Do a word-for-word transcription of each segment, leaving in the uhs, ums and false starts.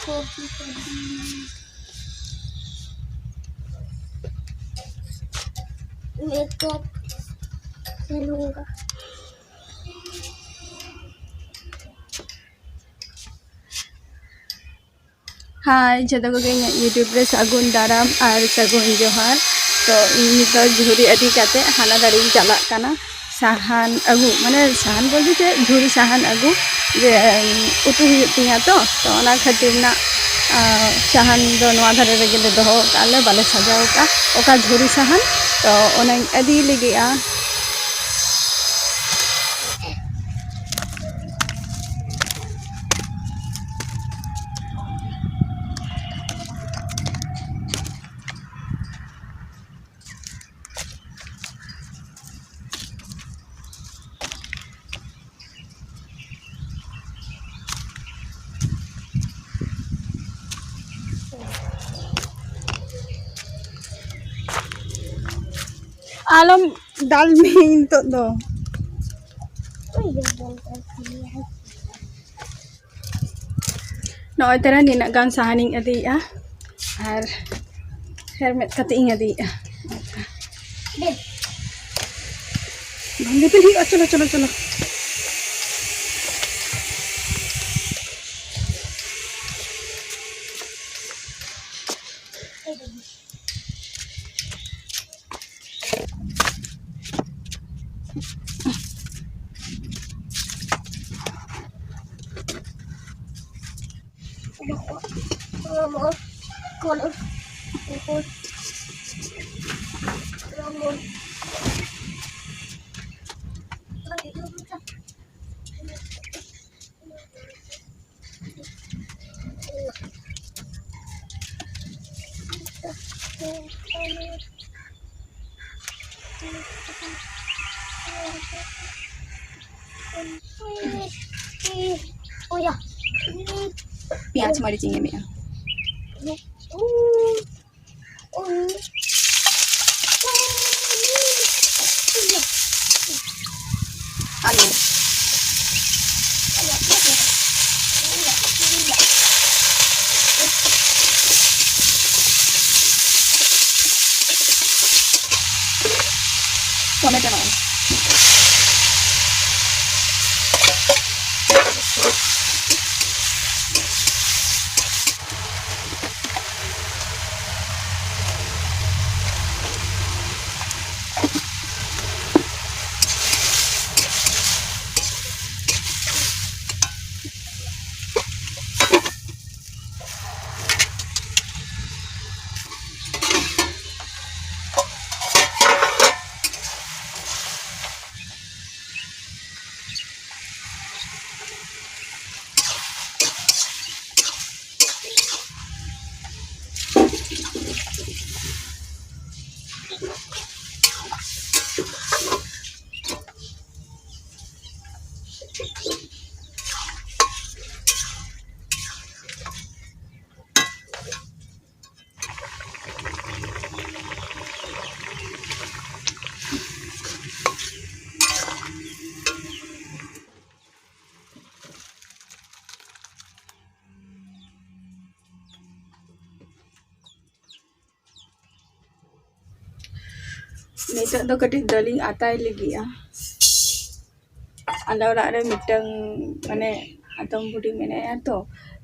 Coffee कर दूंगी। Makeup करूंगा। ᱦᱟᱭ ᱡᱚᱛᱚ ᱠᱚᱜᱮ ᱤᱧᱟᱹᱜ YouTube ᱨᱮ ᱥᱟᱹᱜᱩᱱ ᱫᱟᱨᱟᱢ ᱟᱨ ᱥᱟᱹᱜᱩᱱ ᱡᱚᱦᱟᱨ᱾ ᱛᱚ ᱤᱧ ᱱᱤᱛᱚᱜ ᱡᱷᱩᱨᱤ ᱤᱫᱤ ᱠᱟᱛᱮ ᱦᱟᱱᱟ ᱫᱟᱨᱮᱧ ᱪᱟᱞᱟᱜ ᱠᱟᱱᱟ ᱥᱟᱦᱟᱱ ᱟᱹᱜᱩ, ᱢᱟᱱᱮ ᱥᱟᱦᱟᱱ ᱵᱚᱞᱛᱮ ᱪᱮᱫ, ᱡᱷᱩᱨᱤ ᱥᱟᱦᱟᱱ ᱟᱹᱜᱩ, ᱡᱮ ᱩᱛᱩ ᱦᱩᱭᱩᱜ ᱛᱤᱧᱟ᱾ ᱛᱚ ᱛᱚ ᱚᱱᱟ ᱠᱷᱟᱹᱛᱤᱨ ᱱᱟᱜ ᱥᱟᱦᱟᱱ ᱫᱚ ᱱᱚᱣᱟ ᱫᱷᱟᱨᱮ ᱨᱮᱜᱮ ᱞᱮ ᱫᱚᱦᱚ ᱟᱠᱟᱫᱼᱟ, ᱞᱮ ᱵᱟᱞᱮ ᱥᱟᱡᱟᱣ ᱟᱠᱟᱫᱼᱟ᱾ ᱚᱠᱟ ᱡᱷᱩᱨᱤ ᱥᱟᱦᱟᱱ, ᱛᱚ ᱚᱱᱟᱧ ᱤᱫᱤ ᱞᱟᱹᱜᱤᱫᱼᱟ᱾ ᱟᱞᱚᱢ ᱫᱟᱞ ᱢᱮ ᱱᱤᱛᱚᱜ ᱫᱚ᱾ ᱱᱚᱜᱼᱚᱭ ᱛᱟᱨᱟ ᱱᱤᱱᱟᱹᱜ ᱜᱟᱱ ᱥᱟᱦᱟᱱᱤᱧ ᱤᱫᱤᱭᱮᱜᱼᱟ ᱟᱨ ᱦᱮᱨᱢᱮᱫ ᱠᱟᱛᱮ ᱤᱧ ᱤᱫᱤᱭᱮᱜᱼᱟ᱾ ᱵᱟᱝ ᱫᱤᱯᱤᱞ ᱦᱩᱭᱩᱜᱼᱟ᱾ ᱪᱚᱞᱚ, ᱪᱚᱞᱚ, ᱪᱚᱞᱚ᱾ ᱯᱮᱸᱭᱟᱡᱽ ᱢᱟᱹᱨᱤᱪ ᱤᱧ ᱮᱢᱮᱜᱼᱟ᱾ ᱟᱞᱩ᱾ ᱱᱤᱛᱚᱜ ᱫᱚ ᱠᱟᱹᱴᱤᱡ ᱫᱟᱹᱞᱤᱧ ᱟᱛᱟᱭ ᱞᱟᱹᱜᱤᱫᱼᱟ᱾ ᱟᱞᱮ ᱚᱲᱟᱜ ᱨᱮ ᱢᱤᱫᱴᱟᱝ, ᱢᱟᱱᱮ, ᱦᱟᱛᱚᱢ ᱵᱩᱰᱷᱤ ᱢᱮᱱᱟᱭᱟ ᱛᱚ᱾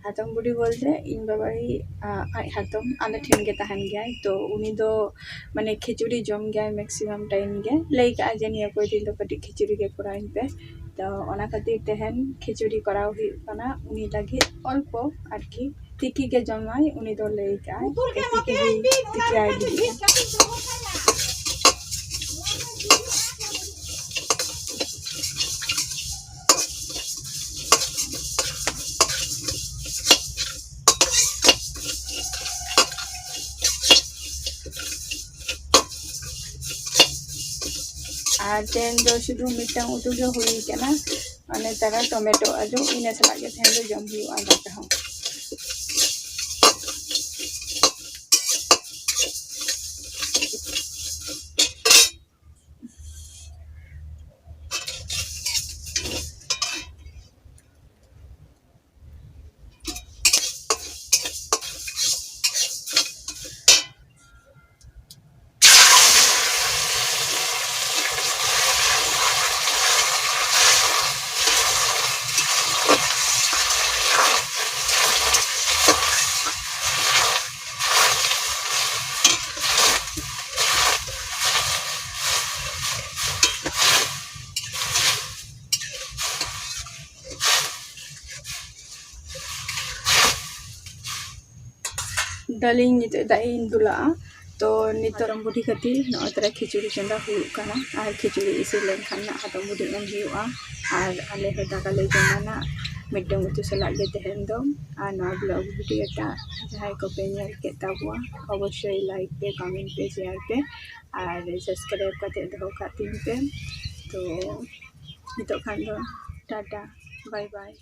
ᱦᱟᱛᱚᱢ ᱵᱩᱰᱷᱤ ᱵᱚᱞᱛᱮ ᱤᱧ ᱵᱟᱵᱟᱭᱤᱡ, ᱟ, ᱟᱡ ᱦᱟᱛᱚᱢ ᱟᱞᱮ ᱴᱷᱮᱱ ᱜᱮ ᱛᱟᱦᱮᱱ ᱜᱮᱭᱟᱭ᱾ ᱛᱚ ᱩᱱᱤ ᱫᱚ, ᱢᱟᱱᱮ, ᱠᱷᱤᱪᱩᱲᱤ ᱡᱚᱢ ᱜᱮᱭᱟᱭ maximum time ᱜᱮ᱾ ᱞᱟᱹᱭ ᱠᱟᱜᱼᱟ ᱡᱮ ᱱᱤᱭᱟᱹ ᱠᱚ ᱫᱤᱱ ᱫᱚ ᱠᱟᱹᱴᱤᱡ ᱠᱷᱤᱪᱩᱲᱤ ᱜᱮ ᱠᱚᱨᱟᱣ ᱤᱧ ᱯᱮ᱾ ᱛᱚ ᱚᱱᱟ ᱠᱷᱟᱹᱛᱤᱨ ᱛᱮᱦᱮᱧ ᱠᱷᱤᱪᱩᱲᱤ ᱠᱚᱨᱟᱣ ᱦᱩᱭᱩᱜ ᱠᱟᱱᱟ ᱩᱱᱤ ᱞᱟᱹᱜᱤᱫ ᱚᱞᱯᱚ ᱟᱨᱠᱤ᱾ ᱛᱤᱠᱤ ᱜᱮ ᱡᱚᱢᱟᱭ, ᱩᱱᱤ ᱫᱚ ᱞᱟᱹᱭ ᱠᱟᱜᱼᱟᱭ ᱛᱤᱠᱤ ᱜᱮ, ᱛᱤᱠᱤ ᱟᱭ ᱞᱟᱹᱜᱤᱫ᱾ ᱟᱨ ᱛᱮᱦᱮᱧ ᱫᱚ ᱥᱩᱫᱷᱩ ᱢᱤᱫᱴᱟᱝ ᱩᱛᱩ ᱜᱮ ᱦᱩᱭ ᱠᱟᱱᱟ, ᱢᱟᱱᱮ ᱛᱟᱨᱟ ᱴᱚᱢᱮᱴᱳ ᱟᱹᱞᱩ, ᱤᱱᱟᱹ ᱥᱟᱞᱟᱜ ᱜᱮ ᱛᱮᱦᱮᱧ ᱫᱚ ᱡᱚᱢ ᱦᱩᱭᱩᱜᱼᱟ ᱫᱟᱠᱟ ᱦᱚᱸ᱾ ᱫᱟᱹᱞᱤᱧ ᱱᱤᱛᱚᱜ ᱫᱟᱜ ᱤᱧ ᱫᱩᱞᱟᱜᱼᱟ᱾ ᱛᱚ ᱱᱤᱛᱚᱜ ᱦᱟᱛᱚᱢ ᱵᱩᱰᱷᱤ ᱠᱷᱟᱹᱛᱤᱨ ᱱᱚᱜᱼᱚᱭ ᱛᱟᱨᱟ ᱠᱷᱤᱪᱩᱲᱤ ᱪᱚᱸᱫᱟ ᱦᱩᱭᱩᱜ ᱠᱟᱱᱟ, ᱟᱨ ᱠᱷᱤᱪᱩᱲᱤ ᱤᱥᱤᱱ ᱞᱮᱱᱠᱷᱟᱱ ᱱᱟᱜ ᱦᱟᱛᱚᱢ ᱵᱩᱰᱷᱤ ᱮᱢ ᱦᱩᱭᱩᱜᱼᱟ, ᱟᱨ ᱟᱞᱮ ᱦᱚᱸ ᱫᱟᱠᱟ ᱞᱮ ᱡᱚᱢᱟ ᱱᱟᱜ ᱢᱤᱫᱴᱟᱝ ᱩᱛᱩ ᱥᱟᱞᱟᱜ ᱜᱮ ᱛᱮᱦᱮᱧ ᱫᱚ᱾ ᱟᱨ ᱱᱚᱣᱟ vlog video ᱴᱟᱜ ᱡᱟᱦᱟᱸᱭ ᱠᱚᱯᱮ ᱧᱮᱞ ᱠᱮᱫ ᱛᱟᱵᱚᱣᱟ, ᱚᱵᱚᱥᱥᱳᱭ like ᱯᱮ, comment ᱯᱮ, share ᱯᱮ, ᱟᱨ subscribe ᱠᱟᱛᱮ ᱫᱚᱦᱚ ᱠᱟᱜ ᱛᱤᱧ ᱯᱮ᱾ ᱛᱚ ᱱᱤᱛᱚᱜ ᱠᱷᱟᱱ ᱫᱚ ᱴᱟᱴᱟ, bye bye᱾